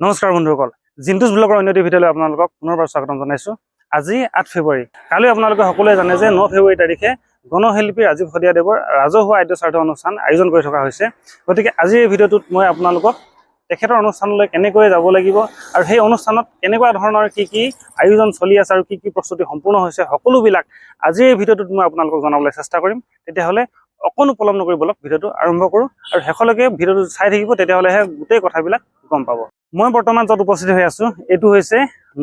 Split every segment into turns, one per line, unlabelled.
নমস্কাৰ বন্ধুসকল, জিন্তুজ ব্লগৰ অন্য এটি ভিডিঅ'লৈ আপোনালোকক পুনৰবাৰ স্বাগতম জনাইছোঁ। আজি 8 ফেব্ৰুৱাৰী। কালি আপোনালোকে সকলোৱে জানে যে 9 ফেব্ৰুৱাৰী তাৰিখে গণশিল্পী ৰাজীৱ শদিয়াদেৱৰ ৰাজহুৱা আদ্য শ্ৰাদ্ধ অনুষ্ঠান আয়োজন কৰি থকা হৈছে। গতিকে আজিৰ এই ভিডিঅ'টোত মই আপোনালোকক তেখেতৰ অনুষ্ঠানলৈ কেনেকৈ যাব লাগিব আৰু সেই অনুষ্ঠানত কেনেকুৱা ধৰণৰ কি কি আয়োজন চলি আছে আৰু কি কি প্ৰস্তুতি সম্পূৰ্ণ হৈছে, সকলোবিলাক আজিৰ এই ভিডিঅ'টোত মই আপোনালোকক জনাবলৈ চেষ্টা কৰিম। তেতিয়াহ'লে অকণো পলম নকৰি বলক, ভিডিঅ'টো আৰম্ভ কৰোঁ আৰু শেষলৈকে ভিডিঅ'টো চাই থাকিব, তেতিয়াহ'লেহে গোটেই কথাবিলাক গম পাব। মই বৰ্তমান য'ত উপস্থিত হৈ আছোঁ, এইটো হৈছে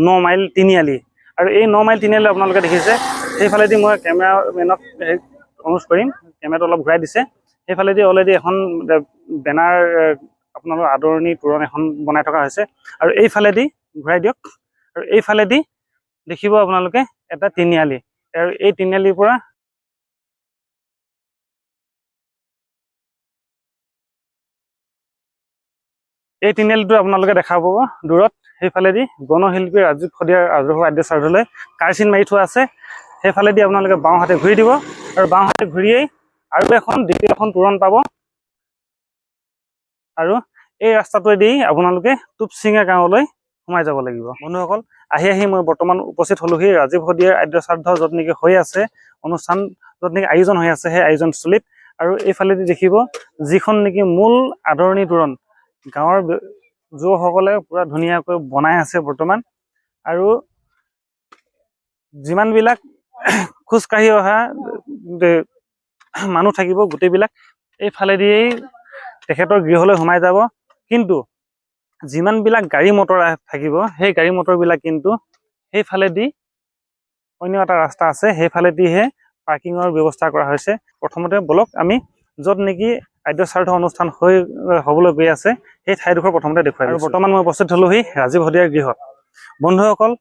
9 মাইল তিনিআলি। আৰু এই 9 মাইল তিনিআলি আপোনালোকে দেখিছে, সেইফালেদি মই কেমেৰামেনক অনুৰোধ কৰিম, কেমেৰাটো অলপ ঘূৰাই দিছে। সেইফালেদি অলৰেডি এখন বেনাৰ, আপোনালোকৰ আদৰণি তোৰণ এখন বনাই থকা হৈছে। আৰু এইফালেদি ঘূৰাই দিয়ক। আৰু এইফালেদি দেখিব আপোনালোকে এটা তিনিআলি। আৰু এই তিনিআলিৰ পৰা এই তিনিআলিটো আপোনালোকে দেখা পাব দূৰত। সেইফালেদি গণশিল্পী ৰাজীৱ শদিয়াৰ ৰাজহুৱা আদ্য শ্ৰাদ্ধলৈ কাৰচিন মাৰি থোৱা আছে। সেইফালেদি আপোনালোকে বাওঁ হাতে ঘূৰি দিব আৰু বাওঁ হাতে ঘূৰিয়েই আৰু এখন দ্বিতীয়খন তোৰণ পাব। আৰু এই ৰাস্তাটোৱেদি আপোনালোকে টোপচিঙা গাঁৱলৈ সোমাই যাব লাগিব। বন্ধুসকল, আহি আহি মই বৰ্তমান উপস্থিত হ'লোহি ৰাজীৱ শদিয়াৰ আদ্য শ্ৰাদ্ধ য'ত নেকি হৈ আছে অনুষ্ঠান, য'ত নেকি আয়োজন হৈ আছে, সেই আয়োজনস্থলীত। আৰু এইফালেদি দেখিব যিখন নেকি মূল আদৰণি তোৰণ, গাঁৱৰ যুৱকসকলে পুৰা ধুনীয়াকৈ বনাই আছে বৰ্তমান। আৰু যিমানবিলাক খোজকাঢ়ি অহা মানুহ থাকিব, গোটেইবিলাক এইফালেদিয়েই তেখেতৰ গৃহলৈ সোমাই যাব। কিন্তু যিমানবিলাক গাড়ী মটৰ থাকিব, সেই গাড়ী মটৰবিলাক কিন্তু সেইফালেদি অন্য এটা ৰাস্তা আছে, সেইফালেদিহে পাৰ্কিঙৰ ব্যৱস্থা কৰা হৈছে। প্ৰথমতে বলক, আমি য'ত নেকি আদ্য শ্ৰাদ্ধ অনুষ্ঠান হৈ হ'বলৈ গৈ আছে, সেই ঠাইডোখৰ প্ৰথমতে দেখুৱাই। আৰু বৰ্তমান মই উপস্থিত হ'লোহি ৰাজীৱ শদিয়াৰ গৃহত। বন্ধুসকল,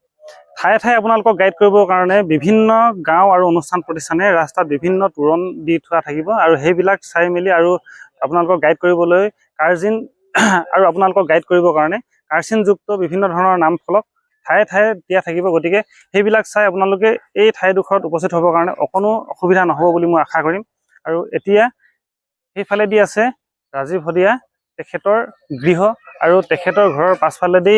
ঠায়ে ঠায়ে আপোনালোকক গাইড কৰিবৰ কাৰণে বিভিন্ন গাঁও আৰু অনুষ্ঠান প্ৰতিষ্ঠানে ৰাস্তাত বিভিন্ন তোৰণ দি থোৱা থাকিব। আৰু সেইবিলাক চাই মেলি আৰু আপোনালোকক গাইড কৰিবলৈ কাৰ্জিন আৰু আপোনালোকক গাইড কৰিবৰ কাৰণে কাৰ্চিনযুক্ত বিভিন্ন ধৰণৰ নাম ফলক ঠায়ে ঠায়ে দিয়া থাকিব। গতিকে সেইবিলাক চাই আপোনালোকে এই ঠাইডোখৰত উপস্থিত হ'বৰ কাৰণে অকণো অসুবিধা নহ'ব বুলি মই আশা কৰিম। আৰু এতিয়া সেইফালেদি আছে ৰাজীৱ শদিয়া তেখেতৰ গৃহ। আৰু তেখেতৰ ঘৰৰ পাছফালেদি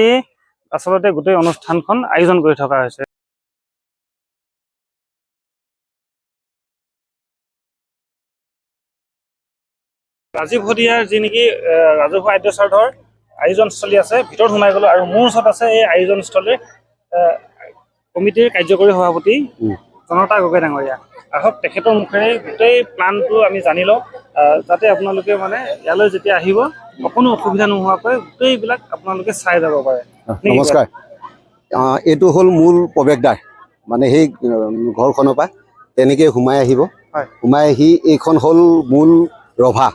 আচলতে গোটেই অনুষ্ঠানখন আয়োজন কৰি থকা হৈছে। ৰাজীৱ শদিয়াৰ যি নেকি ৰাজহুৱা আদ্য শ্ৰাদ্ধৰ আয়োজনস্থলী আছে, ভিতৰত সোমাই গ'লো। আৰু মোৰ ওচৰত আছে এই আয়োজনস্থলীৰ কমিটিৰ কাৰ্যকৰী সভাপতি জনতা গগৈ ডাঙৰীয়া। আহক, তেখেতৰ মুখেৰে গোটেই প্লানটো আমি জানি লওঁ, যাতে আপোনালোকে মানে ইয়ালৈ যেতিয়া আহিব, অকণো অসুবিধা নোহোৱাকৈ গোটেইবিলাক আপোনালোকে চাই যাব পাৰে। নে কি?
নমস্কাৰ। এইটো হ'ল মূল প্ৰৱেশদ্বাৰ, মানে সেই ঘৰখনৰ পৰা তেনেকৈ সোমাই আহিব। সোমাই আহি এইখন হ'ল মূল ৰভা,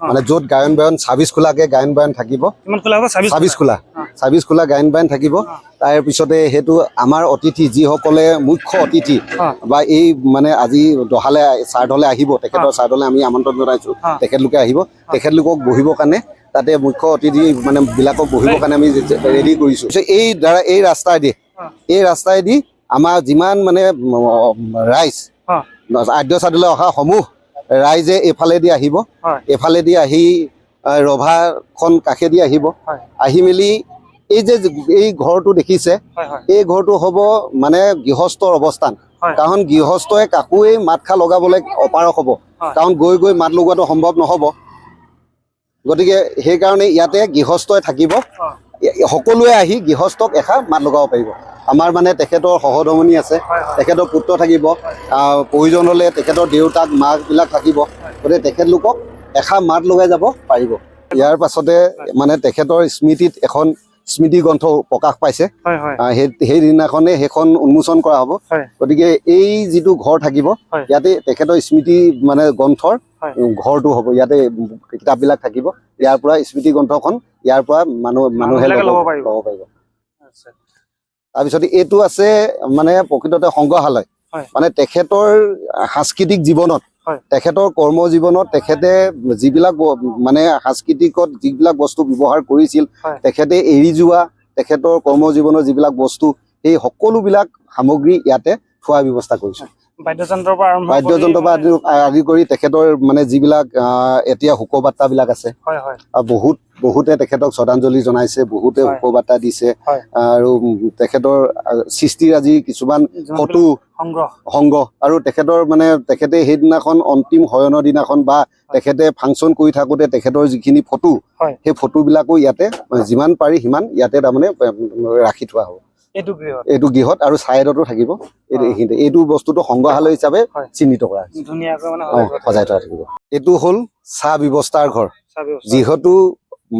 মানে য'ত গায়ন বায়ন 26 খোলাকে গায়ন বায়ন থাকিব।
কিমান খোলা হ'ব? 26?
26 খোলা। 26 খোলা গায়ন বায়ন থাকিব। তাৰ পিছতে সেইটো আমাৰ অতিথি, যিসকলে মুখ্য অতিথি বা এই মানে আজি দহালে শ্ৰাদ্ধলে আহিব, তেখেতৰ শ্ৰাদ্ধলে আমি আমন্ত্ৰণ জনাইছোঁ। তেখেতলোকে আহিব। তেখেতলোকক বহিবৰ কাৰণে তাতে মুখ্য অতিথি মানে বিলাকক বহিবৰ কাৰণে আমি ৰেডি কৰিছোঁ। এই দ্বাৰা এই ৰাস্তাইদি আমাৰ যিমান মানে ৰাইজ আদ্য শ্ৰাদ্ধলৈ অহা সমূহ ৰাইজে এইফালেদি আহিব। এইফালেদি আহি ৰভাখন কাষেদি আহিব। আহি মেলি এই যে এই ঘৰটো দেখিছে,
হয় হয়
এই ঘৰটো হ'ব মানে গৃহস্থৰ অৱস্থান। কাৰণ গৃহস্থই কাকোৱেই মাত খা লগাবলৈ অপাৰক হ'ব। কাৰণ গৈ গৈ মাত লগোৱাটো সম্ভৱ নহ'ব। গতিকে সেইকাৰণে ইয়াতে গৃহস্থই থাকিব। সকলোৱে আহি গৃহস্থক এষাৰ মাত লগাব পাৰিব। আমাৰ মানে তেখেতৰ সহধৰ্মিণী আছে,
হয় হয়
তেখেতৰ পুত্ৰ থাকিব, প্ৰয়োজন হ'লে তেখেতৰ দেউতাক মাকবিলাক থাকিব। গতিকে তেখেতলোকক এষাৰ মাত লগাই যাব পাৰিব। ইয়াৰ পাছতে মানে তেখেতৰ স্মৃতিত এখন স্মৃতি গ্ৰন্থ প্ৰকাশ পাইছে।
হয় হয়
সেইদিনাখনে সেইখন উন্মোচন কৰা হ'ব। গতিকে এই যিটো ঘৰ থাকিব, ইয়াতে তেখেতৰ স্মৃতি মানে গ্ৰন্থৰ ঘৰটো হ'ব। ইয়াতে কিতাপবিলাক থাকিব। ইয়াৰ পৰা স্মৃতি গ্ৰন্থখন ইয়াৰ পৰা মানুহে
মানুহবিলাকে
ল'ব
ল'ব পাৰিব।
ল'ব পাৰিব। তাৰপিছত এইটো আছে মানে প্ৰকৃততে সংগ্ৰহালয়। মানে তেখেতৰ সাংস্কৃতিক জীৱনত, তেখেতৰ কৰ্ম জীৱনত তেখেতে যিবিলাক মানে সাংস্কৃতিকত যিবিলাক বস্তু ব্যৱহাৰ কৰিছিল, তেখেতে এৰি যোৱা তেখেতৰ কৰ্ম জীৱনৰ যিবিলাক বস্তু, সেই সকলোবিলাক সামগ্ৰী ইয়াতে থোৱাৰ ব্যৱস্থা কৰিছোঁ।
বাদ্যযন্ত্ৰৰ পৰা আৰম্ভ কৰি
বাদ্যযন্ত্ৰৰ পৰা আদি কৰি তেখেতৰ মানে যিবিলাক এতিয়া শোকবাৰ্তাবিলাক আছে,
হয় হয়
আৰু বহুতে তেখেতক শ্ৰদ্ধাঞ্জলি জনাইছে, বহুতে শোকবাৰ্তা দিছে, আৰু তেখেতৰ সৃষ্টিৰাজি কিছুমান
যিমানবিলাক
ফটো
সংগ্ৰহ
সংগ্ৰহ, আৰু তেখেতৰ মানে তেখেতে সেইদিনাখন অন্তিম শয়নৰ দিনাখন বা তেখেতে ফাংচন কৰি থাকোঁতে তেখেতৰ যিখিনি ফটো, সেই ফটোবিলাকো ইয়াতে যিমান পাৰি সিমান ইয়াতে তাৰমানে ৰাখি থোৱা হ'ব
এইটো গৃহত,
এইটো গৃহত, আৰু ছাইডতো থাকিব। এইখিনিতে এইটো বস্তুটো সংগ্ৰহালয় হিচাপে চিহ্নিত কৰা হৈছে,
ধুনীয়াকৈ মানে
সজাই থোৱা থাকিব। এইটো হ'ল চাহ ব্যৱস্থাৰ ঘৰ।
চাহ ব্যৱস্থা।
যিহেতু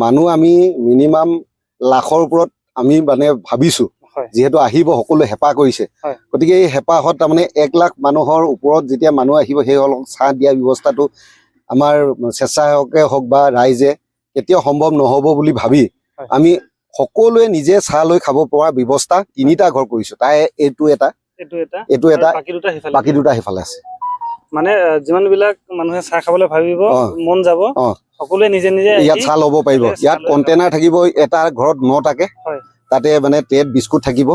মানুহ আমি মিনিমাম লাখৰ ওপৰত আমি মানে ভাবিছো, যিহেতু আহিব সকলোৱে হেঁপাহ কৰিছে, গতিকে এই হেঁপাহত তাৰমানে 1 লাখ মানুহৰ ওপৰত যেতিয়া মানুহ আহিব, সেইসকলক চাহ দিয়া ব্যৱস্থাটো আমাৰ স্বেচ্ছাসেৱকে হওক বা ৰাইজে কেতিয়াও সম্ভৱ নহ'ব বুলি ভাবি আমি সকলোৱে নিজে চাহ লৈ খাব পৰা ব্যৱস্থা 3টা ঘৰ কৰিছো। তাই এইটো এটা,
এইটো এটা,
এইটো এটা,
আৰু বাকী দুটা সিফালে,
বাকী দুটা সিফালে আছে।
মানে যিমানবিলাক মানুহে চাহ খাবলৈ ভাবিব, মন যাব, সকলোৱে নিজে নিজে
ইয়াত
আহি
চাহ ল'ব পাৰিব।
ইয়াতে চাহ
ইয়াত
লৈ যাব।
কণ্টেইনাৰ থাকিব এটা ঘৰত 9টাকে, তাতে মানে ট্ৰেত বিস্কুট থাকিব,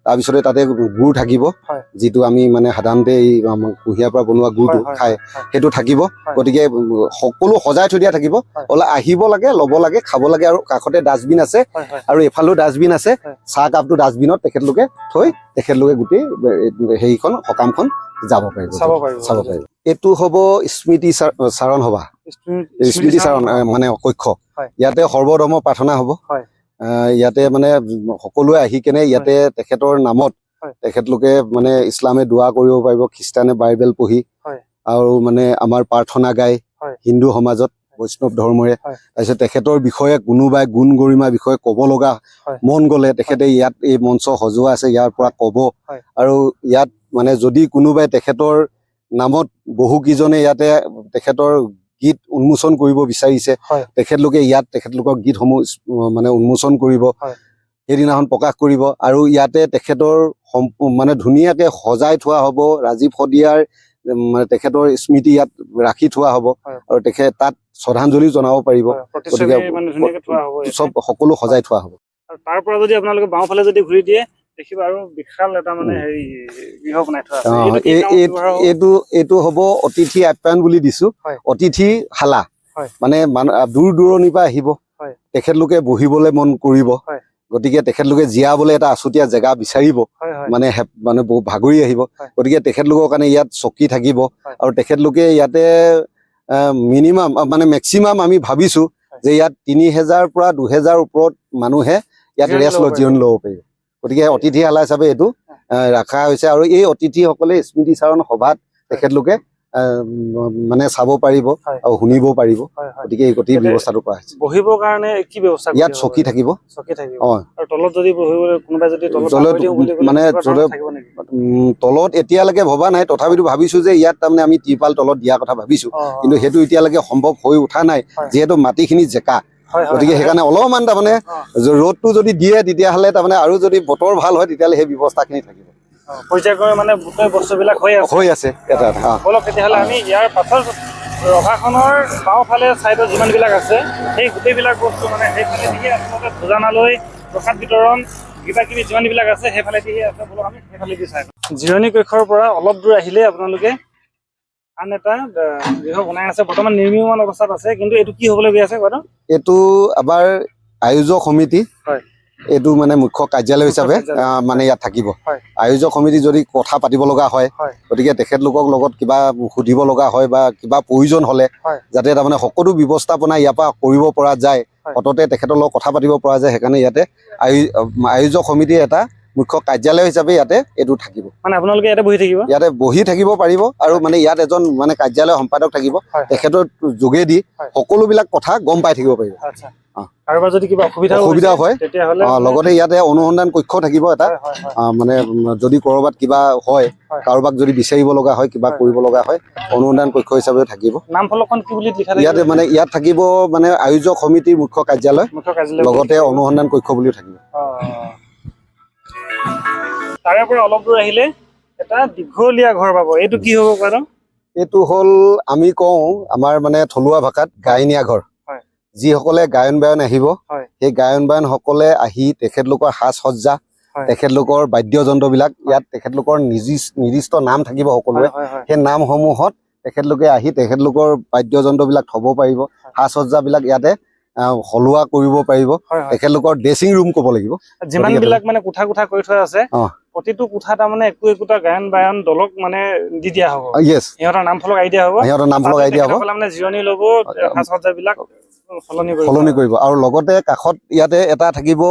তাৰপিছতে তাতে গুড় থাকিব, যিটো আমি মানে সাধাৰণতে এই আমাৰ কুঁহিয়াৰ পৰা বনোৱা গুড়টো খায়, সেইটো থাকিব। গতিকে সকলো সজাই থৈ দিয়া থাকিব। অলপ আহিব লাগে, ল'ব লাগে, খাব লাগে, আৰু কাষতে ডাষ্টবিন আছে,
হয় হয়
আৰু এফালেও ডাষ্টবিন আছে। চাহ কাপটো ডাষ্টবিনত তেখেতলোকে থৈ তেখেতলোকে গোটেই হেৰিখন সকামখন যাব পাৰিব,
চাব পাৰিব,
চাব পাৰিব। এইটো হ'ব স্মৃতি চাৰণ সভা, স্মৃতি চাৰণ মানে কক্ষ। ইয়াতে সৰ্বধৰ্ম প্ৰাৰ্থনা হ'ব। ইয়াতে মানে সকলোৱে আহি কেনে ইয়াতে তেখেতৰ নামত তেখেতলোকে মানে ইছলামে দোৱা কৰিব পাৰিব, খ্ৰীষ্টানে বাইবেল পঢ়ি, আৰু মানে আমাৰ প্ৰাৰ্থনা গায় হিন্দু সমাজত বৈষ্ণৱ ধৰ্মৰে। তাৰপিছত তেখেতৰ বিষয়ে কোনোবাই গুণ গৰিমাৰ বিষয়ে ক'ব লগা মন গ'লে তেখেতে ইয়াত এই মঞ্চ সজোৱা আছে, ইয়াৰ পৰা ক'ব। আৰু ইয়াত মানে যদি কোনোবাই তেখেতৰ নামত বহুকেইজনে ইয়াতে তেখেতৰ গীত উন্মোচন কৰিব বিচাৰিছে, তেখেতলোকে ইয়াত তেখেতলোকৰ গীতসমূহ মানে উন্মোচন কৰিব, সেইদিনাখন প্ৰকাশ কৰিব। আৰু ইয়াতে তেখেতৰ মানে ধুনীয়াকে সজাই থোৱা হ'ব, ৰাজীৱ শদিয়াৰ মানে তেখেতৰ স্মৃতি ইয়াত ৰাখি থোৱা হ'ব, আৰু তেখেত তাত শ্ৰদ্ধাঞ্জলিও জনাব পাৰিব।
প্ৰতিচ্ছবি
গতিকে
মানে ধুনীয়াকে থোৱা হ'ব ইয়াতে।
চব সকলো সজাই থোৱা হ'ব।
আৰু তাৰ পৰা যদি আপোনালোকে বাওঁফালে যদি ঘূৰি দিয়ে, দেখিব আৰু বিশাল এটা মানে হেৰি গৃহ বনাই থোৱা আছে। এইটো কি কামত ব্যৱহাৰ হ'ব?
এইটো হ'ব অতিথি আপ্যায়ন বুলি দিছো, অতিথিশালা। মানে দূৰ দূৰণিৰ পৰা আহিব, তেখেতলোকে বহিবলৈ মন কৰিব, গতিকে তেখেতলোকে জীয়াবলৈ এটা আছুতীয়া জেগা বিচাৰিব,
হয় হয়
মানে মানে বহুত ভাগৰি আহিব, গতিকে তেখেতলোকৰ কাৰণে ইয়াত চকী থাকিব। আৰু তেখেতলোকে ইয়াতে মিনিমাম মানে মেক্সিমাম আমি ভাবিছো যে ইয়াত 3000 পৰা 2000 ওপৰত মানুহে ইয়াত
জিৰণি
ৰেষ্ট
ল'ব
লৈ
পাৰিব।
জিৰণি ল'ব পাৰিব। গতিকে অতিথিশালা হিচাপে এইটো ৰাখা হৈছে। আৰু এই অতিথিসকলে স্মৃতিচাৰণ সভাত তেখেতলোকে মানে চাব পাৰিব আৰু শুনিব পাৰিব।
হয় হয়
গতিকে এই গোটেই
ইয়াতে
ব্যৱস্থাটো কৰা হৈছে।
বহিবৰ কাৰণে কি ব্যৱস্থা কৰি
ইয়াত
দিব
চকী
বাৰু?
থাকিব।
চকী থাকিব। আৰু তলত যদি বহিবলৈ কোনোবাই যদি তলত
তলত
বাগৰি দিওঁ বুলি ক'লে
মানে
তেনেকুৱা ধৰণৰ
তলত
থাকিব নেকি?
তলত এতিয়ালৈকে ভবা নাই, তথাপিতো ভাবিছো যে ইয়াত তাৰমানে আমি ত্ৰিপাল তলত দিয়াৰ কথা ভাবিছো, কিন্তু সেইটো এতিয়ালৈকে সম্ভৱ হৈ উঠা নাই, যিহেতু মাটিখিনি জেকা।
হয়, হয়,
গতিকে
হয়।
সেইকাৰণে অলপমান তাৰমানে ৰ'দটো যদি দিয়ে তেতিয়াহ'লে তাৰমানে, আৰু যদি বতৰ ভাল হয় তেতিয়াহ'লে সেই ব্যৱস্থাখিনি থাকিব।
পৰ্যায়ক্ৰমে মানে গোটেই বস্তুবিলাক হৈ আছে।
হৈ আছে এটা এটা।
ব'লক তেতিয়াহ'লে আমি ইয়াৰ পাছৰ ৰভাখনৰ বাওঁফালে ছাইডত যিমানবিলাক আছে সেই গোটেইবিলাক বস্তু মানে সেইফালে দিয়ে আচলতে ভোজনালয়, প্ৰসাদ বিতৰণ, কিবা কিবি যিমানবিলাক আছে সেইফালে দিয়ে আছে। ব'লক আমি সেইফালে দি চাই লওঁ। জিৰণি কক্ষৰ পৰা অলপ দূৰ আহিলেই আপোনালোকে আন এটা গৃহ বনাই আছে, বৰ্তমান নিৰ্মীয়মান অৱস্থাত আছে, কিন্তু এইটো কি হ'বলৈ গৈ আছে কোৱাচোন?
এইটো আমাৰ আয়োজক সমিতি, এইটো মানে মুখ্য কাৰ্যালয় হিচাপে,
মুখ্য কাৰ্যালয়।
মানে ইয়াত থাকিব। আয়োজক সমিতি যদি কথা পাতিব লগা হয়, গতিকে তেখেতলোকক লগত কিবা সুধিব লগা হয় বা কিবা প্ৰয়োজন হ'লে যাতে তাৰমানে সকলো ব্যৱস্থাপনা ইয়াৰ পৰা কৰিব পৰা যায়, সততে তেখেতৰ লগত কথা পাতিব পৰা যায়, সেইকাৰণে ইয়াতে আয়োজক সমিতিৰ এটা মুখ্য কাৰ্যালয় হিচাপে ইয়াতে এইটো থাকিব।
মানে আপোনালোকে ইয়াতে বহি থাকিব?
ইয়াতে বহি থাকিব পাৰিব, আৰু মানে ইয়াত এজন মানে কাৰ্যালয় সম্পাদক থাকিব, তেখেতৰ যোগেদি সকলোবিলাক কথা গম পাই থাকিব পাৰিব।
কাৰোবাৰ যদি কিবা অসুবিধা
অসুবিধা হয়,
তেতিয়াহ'লে
লগতে ইয়াতে অনুসন্ধান কক্ষ থাকিব এটা,
হয়, হয়, হয়।
মানে যদি কৰবাত কিবা হয়, কাৰোবাক যদি বিচাৰিব লগা হয়, কিবা কৰিব লগা হয়, অনুসন্ধান কক্ষ হিচাপেও থাকিব।
নাম ফলকখন কি বুলি লিখা থাকিব?
ইয়াতে মানে ইয়াত থাকিব মানে আয়োজক সমিতিৰ মুখ্য কাৰ্যালয়,
মুখ্য কাৰ্যালয়
লগতে অনুসন্ধান কক্ষ বুলিও থাকিব।
তাৰে পৰা অলপ দূৰ আহিলে এটা দীঘলীয়া ঘৰ পাব, এইটো কি হ'ব কোৱাচোন?
এইটো হ'ল আমি কওঁ আমাৰ মানে থলুৱা ভাষাত গায়নীয়া ঘৰ। যিসকলে গায়ন বায়ন আহিব, সেই গায়ন বায়নসকলে আহি তেখেতলোকৰ সাজ সজ্জা, তেখেতলোকৰ বাদ্যযন্ত্ৰবিলাক ইয়াত তেখেতলোকৰ নিৰ্দিষ্ট নাম থাকিব সকলোৰে।
হয় হয় হয়
সেই নামসমূহত তেখেতলোকে আহি তেখেতলোকৰ বাদ্যযন্ত্ৰবিলাক থ'ব পাৰিব, সাজ সজ্জাবিলাক ইয়াতে সলোৱা কৰিব পাৰিব।
হয় হয়
তেখেতলোকৰ ড্ৰেছিং ৰুম ক'ব লাগিব।
যিমান বিলাক মানে কোঠা কোঠা কৰি থোৱা আছে, প্ৰতিটো কোঠা তাৰমানে একো একোটা গায়ন বায়ন দলক মানে দি দিয়া হ'ব।
য়েছ।
সিহঁতৰ নাম ফলক আহি দিয়া হ'ব।
সিহঁতৰ নাম ফলক আহি দিয়া হ'ব।
তেখেতসকলে মানে জিৰণি ল'ব, সাজ সজ্জাবিলাক সলনি কৰিব।
সলনি কৰিব। আৰু লগতে কাষত ইয়াতে এটা থাকিব,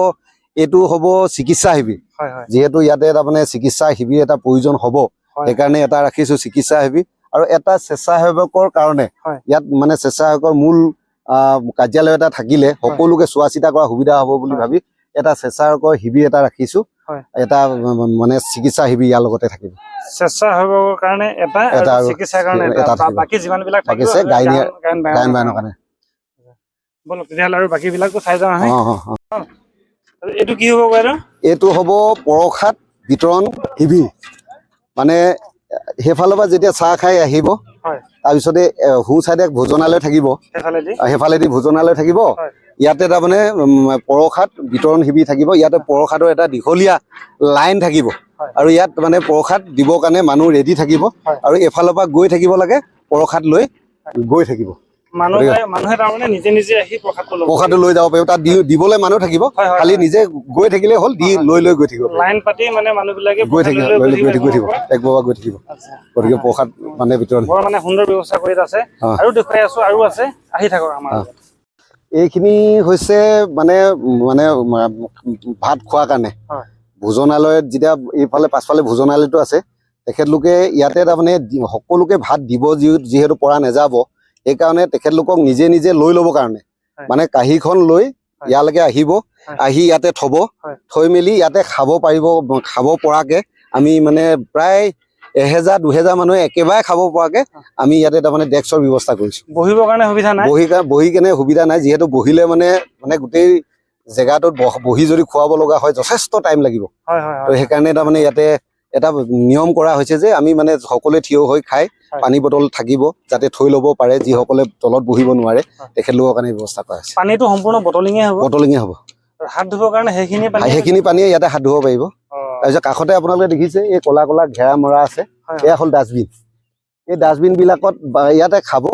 এইটো হ'ব চিকিৎসা শিবিৰ।
হয় হয়
যিহেতু ইয়াতে তাৰমানে চিকিৎসা শিবিৰ এটা প্ৰয়োজন হ'ব, সেইকাৰণে এটা ৰাখিছো চিকিৎসা শিবিৰ। আৰু এটা স্বেচ্ছাসেৱকৰ কাৰণে ইয়াত মানে স্বেচ্ছাসেৱকৰ মূল কাৰ্যালয় এটা থাকিলে সকলোকে চোৱা চিতা কৰা সুবিধা হ'ব বুলি ভাবি এটা স্বেচ্ছাসেৱকৰ শিবিৰ এটা ৰাখিছো। এটা মানে চিকিৎসা শিবিৰ ইয়াৰ লগতে থাকিব।
স্বেচ্ছাসেৱকৰ কাৰণে এটা
এটা
আৰু
আৰু
চিকিৎসাৰ কাৰণে
এটা
এটা,
থাকিব।
বাকী যিমান বিলাক
বাকী
থাকিব
আছে
গায়ন
গায়ন
বায়নৰ
বায়নৰ কাৰণে।
ব'লক তেতিয়াহ'লে আৰু বাকী বিলাকো চাই যাওঁ আহে।
অ অ অ।
এইটো কি হ'ব বাইদেউ?
এইটো হ'ব প্ৰসাদ বিতৰণ শিবিৰ। মানে সেইফালৰ পৰা যেতিয়া চাহ খাই আহিব, তাৰপিছতে সোঁ চাইডে ভোজনালয় থাকিব।
সেইফালেদি।
সেইফালেদি ভোজনালয় থাকিব। ইয়াতে তাৰমানে প্ৰসাদ বিতৰণ শিবিৰ থাকিব। ইয়াতে প্ৰসাদৰ এটা দীঘলীয়া লাইন থাকিব আৰু ইয়াত মানে প্ৰসাদ দিবৰ কাৰণে মানুহ ৰেডি থাকিব। আৰু এইফালৰ পৰা গৈ থাকিব লাগে, প্ৰসাদ লৈ গৈ থাকিব।
মানুহে তাৰমানে নিজে নিজে আহি প্ৰসাদটো ল'ব।
প্ৰসাদটো লৈ যাব পাৰিব। তাত দিবলৈ মানুহ থাকিব,
হয় হয়
খালি নিজে গৈ থাকিলেই হ'ল, দি লৈ লৈ গৈ থাকিব পাৰিব।
লাইন পাতি মানে মানুহবিলাকে
গৈ থাকিব,
প্ৰসাদ
লৈ লৈ গৈ
গৈ
থাকিব, একবাৰ গৈ থাকিব। গতিকে প্ৰসাদ মানে বিতৰণ
বৰ মানে সুন্দৰ ব্যৱস্থা কৰি আছে। আৰু দেখুৱাই আছো, আৰু আছে, আহি থাকক আমাৰ লগত।
এইখিনি হৈছে মানে মানে ভাত খোৱাৰ কাৰণে ভোজনালয়ত যেতিয়া এইফালে পাছফালে ভোজনালয়টো আছে, তেখেতলোকে ইয়াতে তাৰমানে সকলোকে ভাত দিব যিহেতু পৰা নাযাব, সেইকাৰণে তেখেতলোকক নিজে নিজে লৈ ল'বৰ কাৰণে মানে কাঁহীখন লৈ ইয়ালৈকে আহিব, আহি ইয়াতে থ'ব, থৈ মেলি ইয়াতে খাব পাৰিব। খাব পৰাকে আমি মানে প্ৰায় 1000 2000 মানুহে একেবাৰে খাব পৰাকে আমি ইয়াতে তাৰমানে ডেস্কৰ ব্যৱস্থা কৰিছোঁ।
বহিবৰ কাৰণে সুবিধা নাই?
বহি কেনে সুবিধা নাই, যিহেতু বহিলে মানে মানে গোটেই জেগাটোত বহি যদি খুৱাব লগা হয় যথেষ্ট টাইম লাগিব।
হয় হয়
তো সেইকাৰণে তাৰমানে ইয়াতে এটা নিয়ম কৰা হৈছে যে আমি মানে সকলোৱে থিয় হৈ খাই পানী বটল থাকিব, যাতে থৈ ল'ব পাৰে যিসকলে তলত বহিব নোৱাৰে, তেখেতলোকৰ কাৰণে ব্যৱস্থা কৰা হৈছে।
পানীটো সম্পূৰ্ণ বটলিঙে হ'ব?
বটলিঙে হ'ব।
আৰু হাত ধুবৰ কাৰণে সেইখিনি পানী?
সেইখিনি পানীয়ে ইয়াতে হাত ধুব পাৰিব। তাৰপিছত কাষতে আপোনালোকে দেখিছে এই ক'লা ক'লা ঘেৰা মৰা আছে, এয়া হ'ল ডাষ্টবিন। এই ডাষ্টবিন বিলাকত ইয়াতে খাব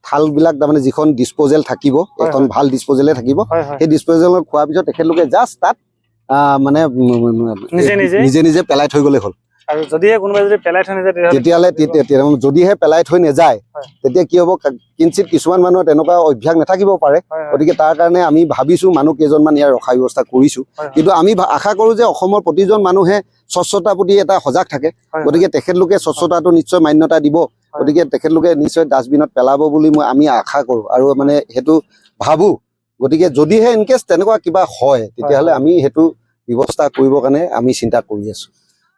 থালবিলাক, তাৰমানে যিখন ডিছপ'জেল থাকিব, এখন ভাল ডিছপ'জেলে থাকিব।
হয় হয়
সেই ডিছপ'জেলত খোৱাৰ পিছত তেখেতলোকে জাষ্ট তাত মানে
নিজে নিজে?
নিজে নিজে পেলাই থৈ গ'লে হ'ল।
আৰু যদিহে কোনোবাই যদি পেলাই থৈ নাযায় তেতিয়াহ'লে?
তেতিয়াহ'লে যদিহে পেলাই থৈ নাযায়, তেতিয়া কি হ'ব, কিঞ্চিত কিছুমান মানুহৰ তেনেকুৱা অভ্যাস নাথাকিব পাৰে।
হয় হয়
গতিকে তাৰ কাৰণে আমি ভাবিছো মানুহ কেইজনমান ইয়াৰ ৰখাৰ ব্যৱস্থা কৰিছো।
হয় হয়।
কিন্তু আমি আশা কৰো যে অসমৰ প্ৰতিজন মানুহে স্বচ্ছতাৰ প্ৰতি এটা সজাগ থাকে।
হয়।
গতিকে তেখেতলোকে স্বচ্ছতাটো নিশ্চয় মান্যতা দিব। গতিকে তেখেতলোকে নিশ্চয় ডাষ্টবিনত পেলাব বুলি আমি আশা কৰো আৰু মানে সেইটো ভাবো। গতিকে যদিহে ইনকেছ তেনেকুৱা কিবা হয়, তেতিয়াহ'লে আমি সেইটো ব্যৱস্থা কৰিবৰ কাৰণে আমি চিন্তা কৰি আছো।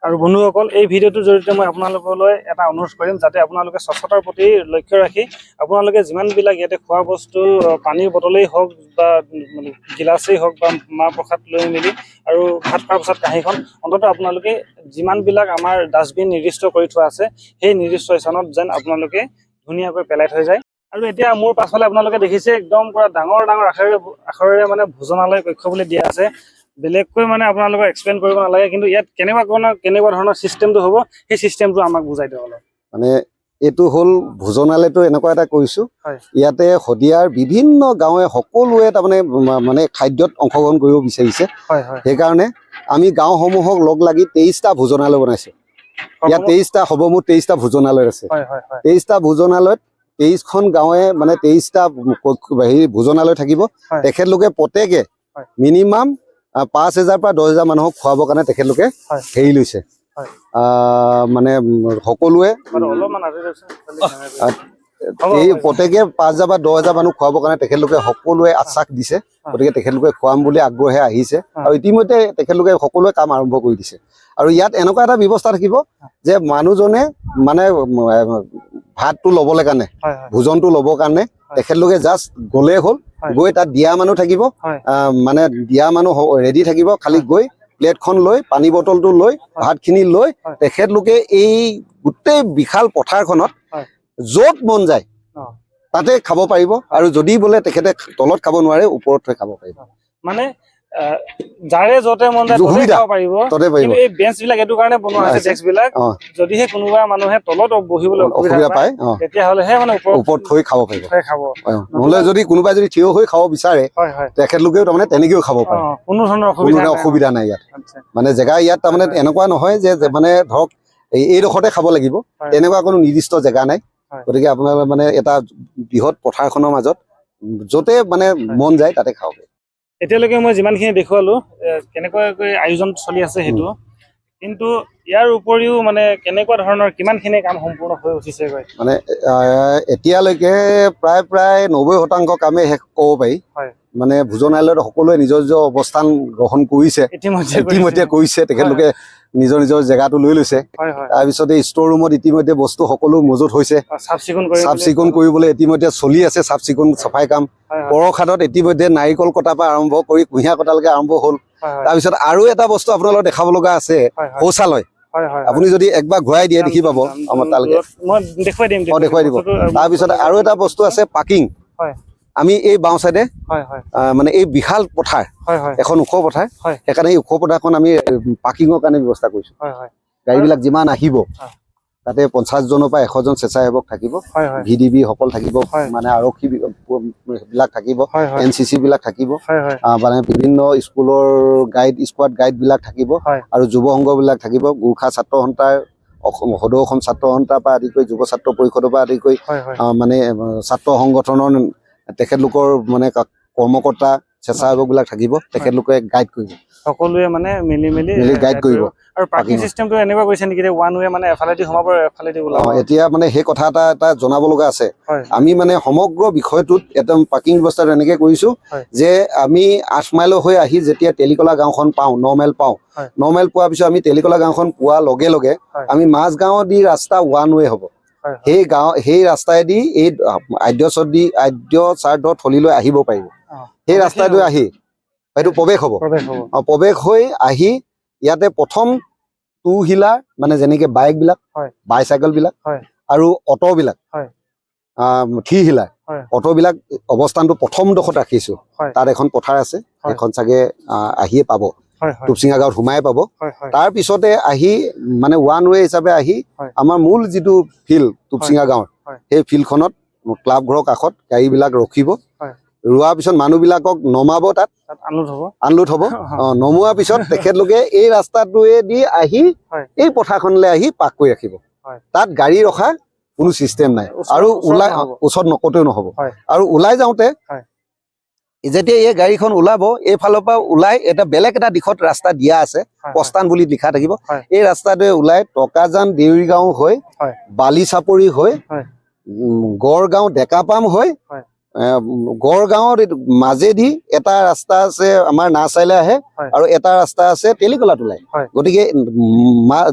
আৰু বন্ধুসকল, এই ভিডিঅ'টোৰ জৰিয়তে মই আপোনালোকলৈ এটা অনুৰোধ কৰিম যাতে আপোনালোকে স্বচ্ছতাৰ প্ৰতি লক্ষ্য ৰাখি আপোনালোকে যিমানবিলাক ইয়াতে খোৱা বস্তু, পানীৰ বটলেই হওক বা মানে গিলাচেই হওক বা মাহ প্ৰসাদ লৈ মেলি আৰু ভাত খোৱাৰ পাছত কাঁহীখন অন্ততঃ আপোনালোকে যিমানবিলাক আমাৰ ডাষ্টবিন নিৰ্দিষ্ট কৰি থোৱা আছে, সেই নিৰ্দিষ্ট স্থানত যেন আপোনালোকে ধুনীয়াকৈ পেলাই থৈ যায়। আৰু এতিয়া মোৰ পাছফালে আপোনালোকে দেখিছে একদম পুৰা ডাঙৰ ডাঙৰ আখৰেৰে আখৰেৰে মানে ভোজনালয় কক্ষ বুলি দিয়া আছে। বেলেগকৈ মানে আপোনালোকক এক্সপ্লেইন কৰিব নালাগে, কিন্তু ইয়াত কেনেকুৱা ধৰণৰ চিষ্টেমটো হ'ব, সেই চিষ্টেমটো আমাক বুজাই দিয়ক অলপ।
মানে এইটো হ'ল ভোজনালয়টো এনেকুৱা এটা কৰিছো, ইয়াতে শদিয়াৰ বিভিন্ন গাঁৱে সকলোৱে তাৰমানে মানে খাদ্যত অংশগ্ৰহণ কৰিব বিচাৰিছে।
হয় হয়
সেইকাৰণে আমি গাঁওসমূহক লগ লাগি 23টা ভোজনালয় বনাইছো। ইয়াত 23টা, সৰ্বমুঠ 23টা ভোজনালয় আছে।
হয় হয় হয়
23টা ভোজনালয়ত 23খন গাঁৱে মানে 23টা হেৰি ভোজনালয় থাকিব। তেখেতলোকে প্ৰত্যেকে মিনিমাম 5000 পৰা 10,000 মানুহক খুৱাবৰ কাৰণে তেখেতলোকে হেৰি লৈছে। মানে সকলোৱে
বাৰু, অলপমান আঁতৰি দিয়কচোন।
এই প্ৰত্যেকে 5000 বা 10,000 মানুহ খুৱাবৰ কাৰণে তেখেতলোকে সকলোৱে আশ্বাস দিছে। গতিকে তেখেতলোকে খুৱাম বুলি আগ্ৰহে আহিছে আৰু ইতিমধ্যে তেখেতলোকে সকলোৱে কাম আৰম্ভ কৰি দিছে। আৰু ইয়াত এনেকুৱা এটা ব্যৱস্থা থাকিব যে মানুহজনে মানে ভাতটো ল'বলৈ কাৰণে,
হয় হয়
ভোজনটো ল'বৰ কাৰণে তেখেতলোকে জাষ্ট গ'লেই হ'ল, গৈ তাত দিয়া মানুহ থাকিব, মানে দিয়া মানুহ ৰেডি থাকিব। খালি গৈ প্লেটখন লৈ, পানী বটলটো লৈ, ভাতখিনি লৈ তেখেতলোকে এই গোটেই বিশাল পথাৰখনত য'ত মন যায় তাতে খাব পাৰিব। আৰু যদি বোলে তেখেতে তলত খাব নোৱাৰে, ওপৰত থৈ খাব পাৰিব।
মানে যাৰে য'তে মন যায় ত'তে
সুবিধা।
খাব পাৰিব।
ততে পাৰিব।
কিন্তু এই বেঞ্চ বিলাক এইটো কাৰণে বনোৱা হৈছে,
আছে।
ডেস্ক বিলাক, যদিহে কোনোবা মানুহে তলত বহিবলৈ অসুবিধা
অসুবিধা
পায়,
পায়,
তেতিয়াহ'লেহে মানে ওপৰত
ওপৰত থৈ খাব পাৰিব।
থৈ খাব।
নহ'লে যদি কোনোবাই যদি থিয় হৈ খাব বিচাৰে,
হয় হয়
তেখেতলোকেও তাৰমানে তেনেকেও খাব পাৰে।
কোনো ধৰণৰ
কোনো
অসুবিধা
ধৰণৰ
নাই।
অসুবিধা নাই ইয়াত। মানে জেগা ইয়াত তাৰমানে এনেকুৱা নহয় যে মানে ধৰক এইডোখৰতে খাব লাগিব, তেনেকুৱা কোনো নিৰ্দিষ্ট জেগা নাই। গতিকে আপোনালোকে মানে এটা বৃহৎ পথাৰখনৰ মাজত য'তে মানে মন যায় তাতে খাব পাৰে।
এতিয়ালৈকে মই যিমানখিনি দেখুৱালো, কেনেকুৱাকৈ আয়োজন চলি আছে সেইটো, কিন্তু ইয়াৰ উপৰিও মানে কেনেকুৱা ধৰণৰ কিমানখিনি কাম সম্পূৰ্ণ হৈ উঠিছেগৈ?
মানে এতিয়ালৈকে প্ৰায় প্ৰায় 90% কামেই শেষ ক'ব পাৰি। মানে ভোজনালয়ত সকলোৱে নিজৰ নিজৰ অৱস্থান গ্ৰহণ কৰিছে।
ইতিমধ্যে
ইতিমধ্যে কৰিছে, তেখেতলোকে নিজৰ নিজৰ জেগাটো লৈ লৈছে।
হয় হয়
তাৰপিছতে ষ্ট'ৰ ৰুমত ইতিমধ্যে বস্তু সকলো মজুত হৈছে।
চাফ চিকুণ কৰি
চাফ চিকুণ কৰিবলৈ ইতিমধ্যে চলি আছে, চাফ চিকুণ চাফাই কাম।
হয় হয়
পৰসাদত ইতিমধ্যে নাৰিকল কটাৰ পৰা আৰম্ভ কৰি কুঁহিয়াৰ কটালৈকে আৰম্ভ হ'ল।
হয় হয়
তাৰপিছত আৰু এটা বস্তু আপোনালোকক দেখাব লগা আছে,
হয় হয়
শৌচালয়।
হয় হয়
আপুনি যদি একবাৰ ঘূৰাই দিয়ে দেখি পাব আমাৰ তালৈকে।
মই দেখুৱাই দিম।
দেখুৱাই দিব। তাৰপিছত আৰু এটা বস্তু আছে, পাৰ্কিং। আমি এই বাওঁ চাইডে
হয় হয়
মানে এই বিশাল পথাৰ,
হয় হয়
এখন ওখ পথাৰ, সেইকাৰণে এই ওখ পথাৰখন আমি পাৰ্কিঙৰ কাৰণে ব্যৱস্থা কৰিছো।
হয় হয়
গাড়ীবিলাক যিমান আহিব তাতে 50 জনৰ পৰা 100 জন স্বেচ্ছাসেৱক থাকিব,
হয় হয়
ভি ডি বি সকল থাকিব, মানে আৰক্ষী বিলাক থাকিব,
হয় হয়
এন চি চি বিলাক থাকিব,
হয় হয়
মানে বিভিন্ন স্কুলৰ গাইড, স্কোৱাড গাইড বিলাক থাকিব, আৰু যুৱ সংঘ বিলাক থাকিব, গোৰ্খা ছাত্ৰ সন্থাৰ, অসম সদৌ অসম ছাত্ৰ সন্থাৰ পৰা আদি কৰি যুৱ ছাত্ৰ পৰিষদৰ পৰা আদি কৰি
হয় হয়
মানে ছাত্ৰ সংগঠনৰ তেখেতলোকৰ মানে কৰ্মকৰ্তা স্বেচ্ছাসেৱক বিলাক থাকিব, তেখেতলোকে গাইড কৰিব।
সকলোৱে মানে মিলি মিলি
মিলি গাইড কৰিব।
আৰু পাৰ্কিং
পাৰ্কিঙৰ।
চিষ্টেমটো এনেকুৱা কৰিছে নেকি, ওৱান ৱে, মানে এফালেদি সোমাব আৰু এফালেদি ওলাব?
এতিয়া মানে সেই কথা এটা এটা জনাব লগা আছে। আমি মানে সমগ্ৰ বিষয়টোত একদম পাৰ্কিং ব্যৱস্থাটো এনেকে কৰিছো যে আমি 8 মাইলৰ হৈ আহি যেতিয়া তেলিকলা গাঁওখন পাওঁ, 9 মাইল পাওঁ, 9 মাইল পোৱাৰ পিছত আমি তেলিকলা গাঁওখন পোৱাৰ লগে লগে আমি মাজগাঁও দি ৰাস্তা ওৱান ৱে হ'ব।
হয় হয়
সেই গাঁও সেই ৰাস্তাইদি এই আদ্য শ্ৰাদ্ধ থলীলৈ আহিব পাৰিব। সেই ৰাস্তাটো আহি সেইটো প্ৰৱেশ হ'ব।
প্ৰৱেশ হ'ব।
প্ৰৱেশ হৈ আহি ইয়াতে প্ৰথম টু হুইলাৰ, মানে যেনেকে বাইক বিলাক, বাইচাইকেল বিলাক আৰু অট বিলাক, থ্ৰী হুইলাৰ, অট বিলাক অৱস্থানটো প্ৰথম ডোখৰত ৰাখিছো। তাত এখন পথাৰ আছে, সেইখন চাগে আহিয়ে পাব,
হয় হয়
টুপচিঙা গাঁৱত সোমাই পাব।
হয় হয়
তাৰ পিছতে আহি মানে ওৱান ৱে হিচাপে আহি আমাৰ মূল যিটো ফিল্ড টুপচিঙা গাঁৱৰ, সেই ফিল্ডখনত ক্লাব ঘৰৰ কাষত গাড়ীবিলাক ৰখিব। ৰোৱাৰ পিছত মানুহবিলাকক নমাব তাত।
তাত আনলোড হ'ব।
আনলোড হ'ব। নমোৱাৰ পিছত তেখেতলোকে এই ৰাস্তাটোৱেদি আহি এই পথাৰখনলৈ আহি পাৰ্ক কৰি ৰাখিব। তাত গাড়ী ৰখা কোনো চিষ্টেম নাই। আৰু
ওচৰত
ওলাই
নহ'ব।
ওচৰত নকতেও নহ'ব। আৰু ওলাই যাওঁতে যেতিয়া এই গাড়ীখন ওলাব, এইফালৰ পৰা ওলাই এটা বেলেগ এটা দিশত ৰাস্তা দিয়া আছে,
হয় হয়
প্ৰস্থান বুলি লিখা থাকিব। এই ৰাস্তাটোৱে ওলাই টকাজান দেউৰীগাঁও হৈ, বালি চাপৰি হৈ, গড়গাঁও ডেকাপাম হৈ, গড়গাঁৱৰ এইটো মাজেদি এটা ৰাস্তা আছে আমাৰ নাৰ্চাৰীলৈ আহে, আৰু এটা ৰাস্তা আছে তেলিকলাত ওলাই। গতিকে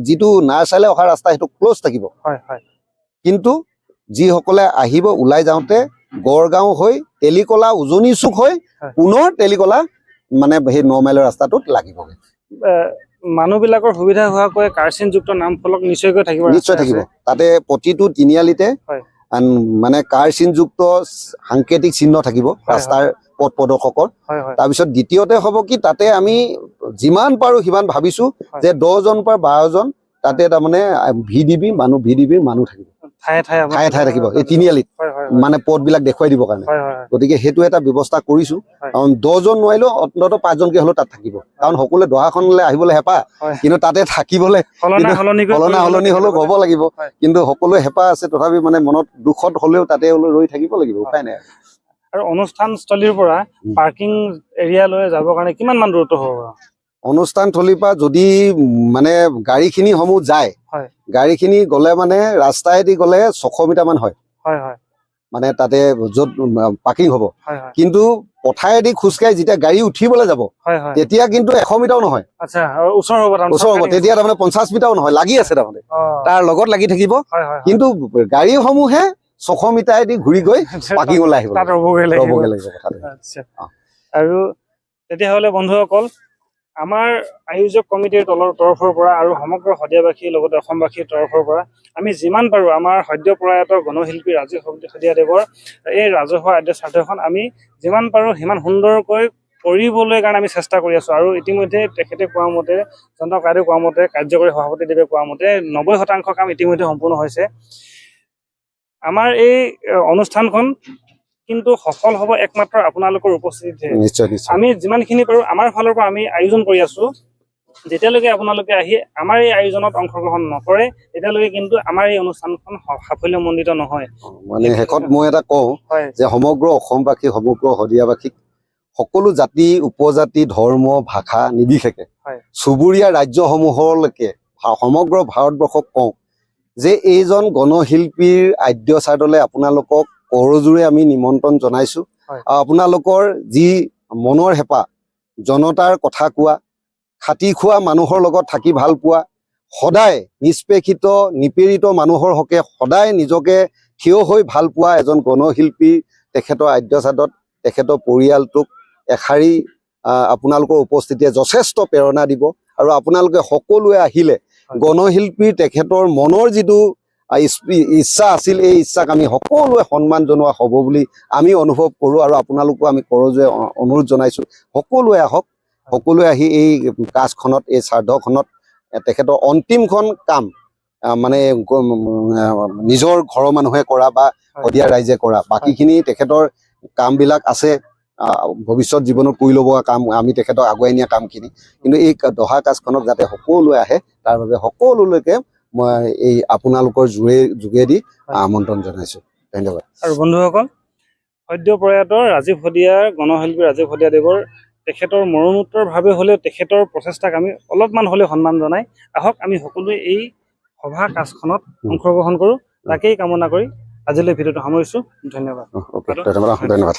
যিটো নাৰ্চাৰীলৈ অহা ৰাস্তা সেইটো ক্ল'জ থাকিব।
হয় হয়
কিন্তু যিসকলে আহিব, ওলাই যাওঁতে গড়গাঁও হৈ তেলিকলা উজনি চুক হৈ পুনৰ তেলিকলা মানে সেই 9 মাইলৰ ৰাস্তাটোত লাগিবগৈ।
মানুহবিলাকৰ সুবিধা হোৱাকৈ কাৰচিনযুক্ত নাম ফলক নিশ্চয়কৈ থাকিব।
নিশ্চয়
ৰাস্তাই
থাকিব।
আছে।
তাতে প্ৰতিটো তিনিআলিতে মানে কাৰ চিনযুক্ত সাংকেতিক চিহ্ন থাকিব ৰাস্তাৰ পথ প্ৰদৰ্শকৰ।
হয় হয়
তাৰপিছত দ্বিতীয়তে হ'ব কি, তাতে আমি যিমান পাৰো সিমান ভাবিছো যে 10জন পৰা 12জন তাতে তাৰমানে ভি ডি বি মানুহ, ভি ডি বিৰ মানুহ থাকিব।
ঠায়ে ঠায়ে আপোনাৰ
ঠায়ে ঠায়ে থাকিব এই তিনিআলিত,
হয় হয় হয়
মানে পথবিলাক দেখুৱাই দিবৰ কাৰণে।
হয় হয় হয়
গতিকে সেইটো এটা ব্যৱস্থা কৰিছো। কাৰণ 10জন নোৱাৰিলেও অন্ততঃ 5জনকে হ'লেও তাত থাকিব, কাৰণ সকলোৱে দহাখনলৈ আহিবলৈ হেঁপাহ, কিন্তু তাতে থাকিবলৈ
সলনা
কিন্তু
সলনি
সলনা সলনি হ'লেও হ'ব লাগিব। কিন্তু সকলোৱে হেঁপাহ আছে, তথাপি মানে মনত দুখত হ'লেও তাতে হ'লেও ৰৈ থাকিব লাগিব, উপায় নাই।
আৰু অনুষ্ঠানস্থলীৰ পৰা পাৰ্কিং এৰিয়ালৈ যাবৰ কাৰণে কিমান মান দূৰত্ব হ'ব বাৰু?
অনুষ্ঠানথলীৰ পৰা যদি মানে গাড়ীখিনি সমূহ যায়, গাড়ীখিনি গ'লে মানে ৰাস্তাইদি গ'লে 600 মিটাৰ মান হয়,
হয় হয়
মানে তাতে য'ত পাৰ্কিং হ'ব।
হয় হয়
কিন্তু পথাৰেদি খোজকাঢ়ি যেতিয়া গাড়ী উঠিবলৈ যাব,
হয় হয়
তেতিয়া কিন্তু 100 মিটাৰো নহয়।
আচ্ছা, আৰু ওচৰ হ'ব তাৰমানে?
ওচৰ হ'ব।
চৰকাৰী
তেতিয়া তাৰমানে 50 মিটাৰো নহয়, লাগি আছে তাৰমানে, তাৰ লগত লাগি থাকিব।
হয় হয় হয়
কিন্তু গাড়ীসমূহে 600 মিটাৰেদি ঘূৰি গৈ পাৰ্কিঙলৈ আহিব
তাত
লাগিব।
ৰ'বগৈ লাগিব।
ৰ'বগৈ লাগিব কথাটো।
আৰু তেতিয়াহ'লে বন্ধুসকল, আমাৰ আয়োজক কমিটিৰ তৰফৰ পৰা আৰু সমগ্ৰ শদিয়াবাসীৰ লগতে অসমবাসীৰ তৰফৰ পৰা আমি যিমান পাৰোঁ আমাৰ সদ্য প্ৰয়াত গণশিল্পী ৰাজীৱ শদিয়াদেৱৰ এই ৰাজহুৱা আদ্য শ্ৰাদ্ধখন আমি যিমান পাৰোঁ সিমান সুন্দৰকৈ কৰিবলৈ কাৰণে আমি চেষ্টা কৰি আছোঁ। আৰু ইতিমধ্যে তেখেতে কোৱা মতে, জয়ন্ত ককাইদেৱে কোৱা মতে, কাৰ্যকৰী সভাপতিদেৱে কোৱা মতে 90% কাম ইতিমধ্যে সম্পূৰ্ণ হৈছে। আমাৰ এই অনুষ্ঠানখন কিন্তু সফল হ'ব একমাত্ৰ আপোনালোকৰ উপস্থিতিতহে।
নিশ্চয় নিশ্চয়
আমি যিমানখিনি পাৰোঁ আমাৰ ফালৰ পৰা আমি আয়োজন কৰি আছোঁ। যেতিয়ালৈকে আপোনালোকে আহি আমাৰ এই আয়োজনত অংশগ্ৰহণ নকৰে, তেতিয়ালৈকে কিন্তু আমাৰ এই অনুষ্ঠানখন সাফল্যমণ্ডিত নহয়।
মানে শেষত মই এটা কওঁ যে সমগ্ৰ অসমবাসী, সমগ্ৰ শদিয়াবাসীক, সকলো জাতি উপজাতি ধৰ্ম ভাষা নিৰ্বিশেষে চুবুৰীয়া ৰাজ্যসমূহলৈকে সমগ্ৰ ভাৰতবৰ্ষক কওঁ যে এইজন গণশিল্পীৰ আদ্য শ্ৰাদ্ধলৈ আপোনালোকক কৰজোৰে আমি নিমন্ত্ৰণ জনাইছোঁ। আৰু আপোনালোকৰ যি মনৰ হেঁপাহ, জনতাৰ কথা কোৱা, খাটি খোৱা মানুহৰ লগত থাকি ভাল পোৱা, সদায় নিষ্পেষিত নিপীড়িত মানুহৰ হকে সদায় নিজকে থিয় হৈ ভাল পোৱা এজন গণশিল্পী, তেখেতৰ আদ্যশ্ৰাদ্ধত তেখেতৰ পৰিয়ালটোক এষাৰি আপোনালোকৰ উপস্থিতিয়ে যথেষ্ট প্ৰেৰণা দিব। আৰু আপোনালোকে সকলোৱে আহিলে গণশিল্পীৰ তেখেতৰ মনৰ যিটো ইচ্ছা আছিল, এই ইচ্ছাক আমি সকলোৱে সন্মান জনোৱা হ'ব বুলি আমি অনুভৱ কৰোঁ। আৰু আপোনালোকো আমি কৰজোৰে অনুৰোধ জনাইছোঁ, সকলোৱে আহক, সকলোৱে আহি এই কাজখনত, এই শ্ৰাদ্ধখনত তেখেতৰ অন্তিমখন কাম মানে নিজৰ ঘৰৰ মানুহে কৰা বা শদিয়া ৰাইজে কৰা, বাকীখিনি তেখেতৰ কামবিলাক আছে ভৱিষ্যত জীৱনত কৰি ল'ব কাম, আমি তেখেতক আগুৱাই নিয়া কামখিনি। কিন্তু এই দহা কাজখনক যাতে সকলোৱে আহে, তাৰ বাবে সকলোলৈকে মই এই আপোনালোকৰ যোগেদি আমন্ত্ৰণ জনাইছোঁ। ধন্যবাদ।
আৰু বন্ধুসকল, সদ্য প্ৰয়াত ৰাজীৱ শদিয়া, গণশিল্পী ৰাজীৱ শদিয়াদেৱৰ তেখেতৰ মৰণোত্তৰভাৱে হ'লেও তেখেতৰ প্ৰচেষ্টাক আমি অলপমান হ'লেও সন্মান জনাই আহক আমি সকলোৱে এই সভা কাজখনত অংশগ্ৰহণ কৰোঁ, তাকেই কামনা কৰি আজিলৈ ভিডিঅ'টো সামৰিছোঁ। ধন্যবাদ।
অ'কে, ধন্যবাদ, ধন্যবাদ।